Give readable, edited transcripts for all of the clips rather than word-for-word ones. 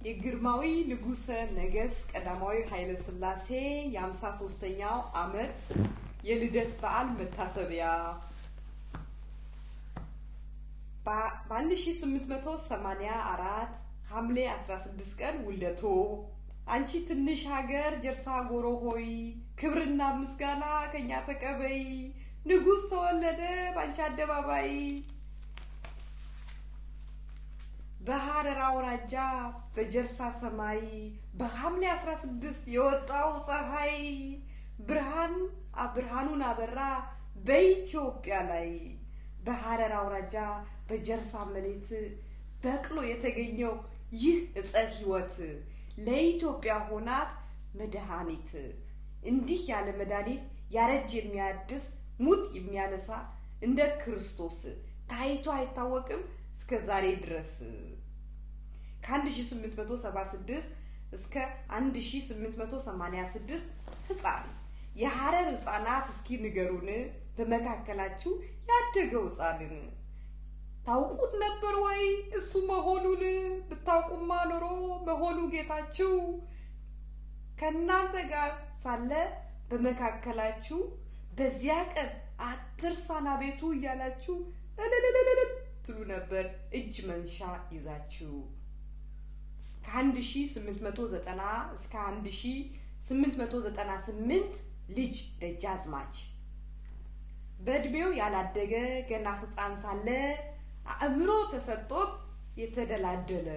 የግርማዊ ንጉሠ ነገሥት ቀዳማዊ ኃይለ ሥላሴ የ53ኛው ዓመት የልደት በዓል መታሰቢያ በ1884 ሐምሌ 16 ቀን ውልደቶ። አንቺ ትንሽ ሀገር ጀርሳ ጎሮ ሆይ፣ ክብርና ምስጋና ከኛ ተቀበይ። ንጉሥ ተወለደ ባንቺ አደባባይ። በሐረር አውራጃ በጀርሳ ሰማይ በሐምሌ 16 የወጣው ፀሐይ ብርሃን ብርሃኑን አበራ በኢትዮጵያ ላይ። በሐረር አውራጃ በጀርሳ መሬት በቅሎ የተገኘው ይህ ዕፀ ሕይወት ለኢትዮጵያ ሆናት መድኃኒት። እንዲህ ያለ መድኃኒት ያረጅ የሚያድስ ሙት የሚያነሳ እንደ ክርስቶስ ታይቶ አይታወቅም እስከ ዛሬ ድረስ። ከ1876 እስከ 1886 ህፃን የሐረር ህፃናት እስኪ ንገሩን፣ በመካከላችሁ ያደገው ህፃንን ታውቁት ነበር ወይ እሱ መሆኑን? ብታውቁማ ኖሮ መሆኑ ጌታችሁ ከእናንተ ጋር ሳለ በመካከላችሁ በዚያ ቀን አትርሳና ቤቱ እያላችሁ እልልልልል ትሉ ነበር እጅ መንሻ ይዛችሁ። ከ1890 እስከ 1898 ልጅ ደጃዝማች በእድሜው ያላደገ ገና ህፃን ሳለ አእምሮ ተሰጥቶት የተደላደለ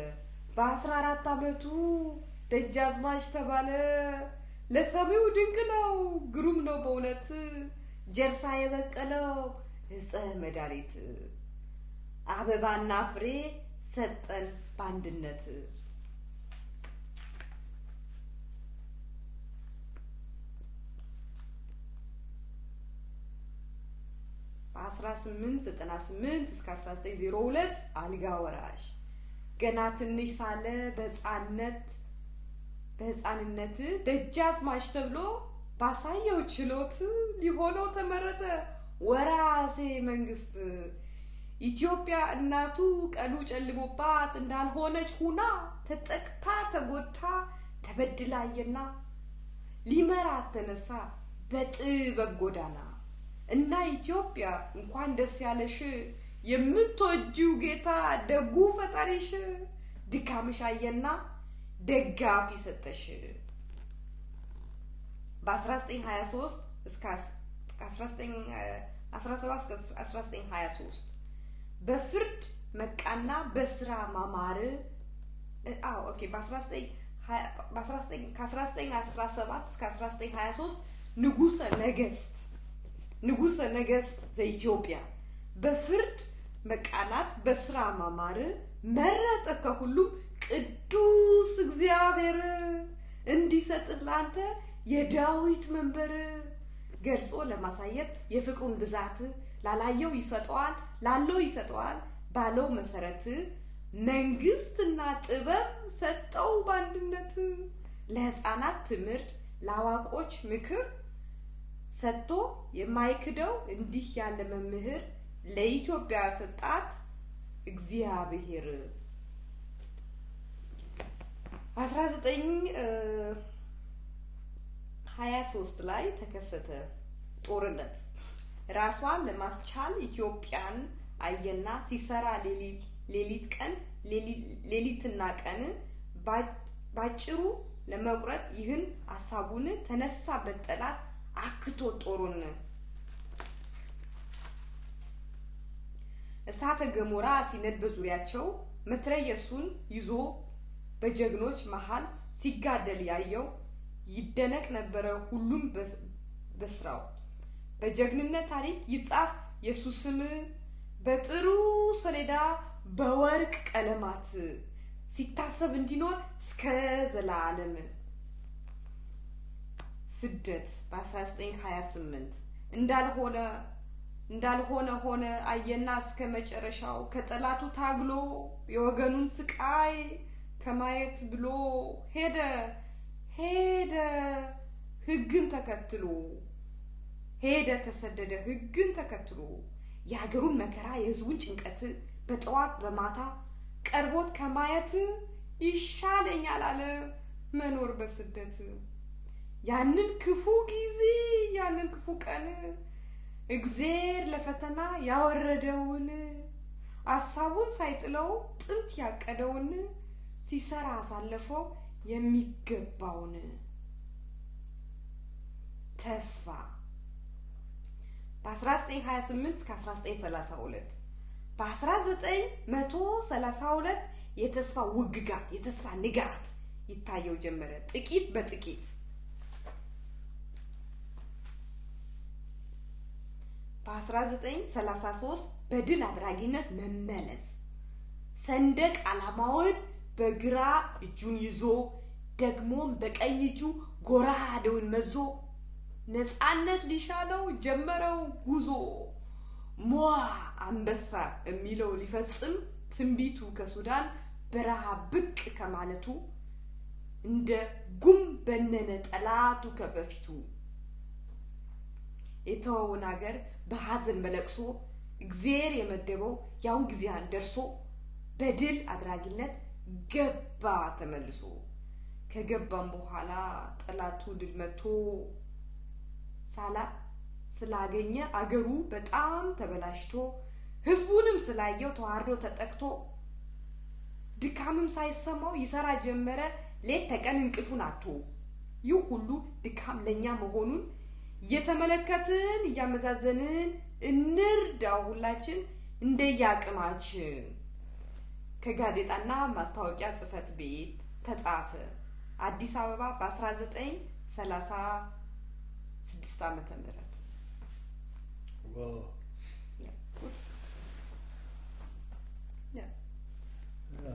በ14 ዓመቱ ደጃዝማች ተባለ። ለሰሚው ድንቅ ነው፣ ግሩም ነው በእውነት ጀርሳ የበቀለው ዕፀ መድኃኒት አበባና ፍሬ ሰጠን በአንድነት። በ1898 እስከ 1902 አልጋ ወራሽ ገና ትንሽ ሳለ በህፃንነት ደጃዝማች ተብሎ ባሳየው ችሎት ሊሆነው ተመረጠ ወራሴ መንግስት። ኢትዮጵያ እናቱ ቀኑ ጨልሞባት እንዳልሆነች ሁና ተጠቅታ ተጎድታ ተበድላየና ሊመራት ተነሳ በጥበብ ጎዳና። እና ኢትዮጵያ እንኳን ደስ ያለሽ፣ የምትወጂው ጌታ ደጉ ፈጣሪሽ ድካምሽ አየና ደጋፊ ሰጠሽ። በ1923 እስከ 1917 1923 በፍርድ መቃና በስራ ማማር፣ አዎ okay፣ ከ1917 እስከ 1923 ንጉሰ ነገስት ዘኢትዮጵያ በፍርድ መቃናት በስራ ማማር መረጠ ከሁሉም ቅዱስ እግዚአብሔር እንዲሰጥህ ለአንተ የዳዊት መንበር። ገልጾ ለማሳየት የፍቅሩን ብዛት ላላየው ይሰጠዋል፣ ላለው ይሰጠዋል ባለው መሰረት መንግስትና ጥበብ ሰጠው በአንድነት። ለህፃናት ትምህርት ለአዋቆች ምክር ሰጥቶ የማይክደው እንዲህ ያለ መምህር ለኢትዮጵያ ሰጣት እግዚአብሔር። 1923 ላይ ተከሰተ ጦርነት። ራሷን ለማስቻል ኢትዮጵያን አየና ሲሰራ ሌሊት ቀን ሌሊትና ቀን ባጭሩ ለመቁረጥ ይህን ሀሳቡን ተነሳበት ጠላት አክቶ ጦሩን። እሳተ ገሞራ ሲነድ በዙሪያቸው መትረየሱን ይዞ በጀግኖች መሃል ሲጋደል ያየው ይደነቅ ነበረ ሁሉም በስራው። በጀግንነት ታሪክ ይጻፍ የሱ ስም በጥሩ ሰሌዳ በወርቅ ቀለማት ሲታሰብ እንዲኖር እስከ ዘላለም። ስደት በ1928 እንዳልሆነ ሆነ አየና እስከ መጨረሻው ከጠላቱ ታግሎ የወገኑን ስቃይ ከማየት ብሎ ሄደ ሄደ ህግን ተከትሎ ሄደ ተሰደደ ህግን ተከትሎ የሀገሩን መከራ የህዝቡን ጭንቀት በጠዋት በማታ ቀርቦት ከማየት ይሻለኛል አለ መኖር በስደት። ያንን ክፉ ጊዜ ያንን ክፉ ቀን እግዜር ለፈተና ያወረደውን አሳቡን ሳይጥለው ጥንት ያቀደውን ሲሰራ አሳለፈው የሚገባውን ተስፋ። በ1928 እስከ 1932፣ በ1932 የተስፋ ውግጋት የተስፋ ንጋት ይታየው ጀመረ ጥቂት በጥቂት። በ1933 በድል አድራጊነት መመለስ፣ ሰንደቅ ዓላማውን በግራ እጁን ይዞ ደግሞም በቀኝ እጁ ጎራዴውን መዞ ነፃነት ሊሻለው ጀመረው ጉዞ። ሟ አንበሳ የሚለው ሊፈጽም ትንቢቱ ከሱዳን በረሃ ብቅ ከማለቱ እንደ ጉም በነነ ጠላቱ ከበፊቱ። የተወውን ሀገር በሀዘን በለቅሶ እግዜር የመደበው ያውን ጊዜያን ደርሶ በድል አድራጊነት ገባ ተመልሶ። ከገባም በኋላ ጠላቱ ድል መጥቶ ሳላ ስላገኘ አገሩ በጣም ተበላሽቶ ህዝቡንም ስላየው ተዋርዶ ተጠቅቶ ድካምም ሳይሰማው ይሰራ ጀመረ ሌት ተቀን እንቅልፉን አጥቶ። ይህ ሁሉ ድካም ለኛ መሆኑን እየተመለከትን እያመዛዘንን እንርዳው ሁላችን እንደየአቅማችን። ከጋዜጣና ማስታወቂያ ጽሕፈት ቤት ተጻፈ። አዲስ አበባ በ1936 ዓመተ ምህረት። Wow. Yeah. Good. Yeah. Ja.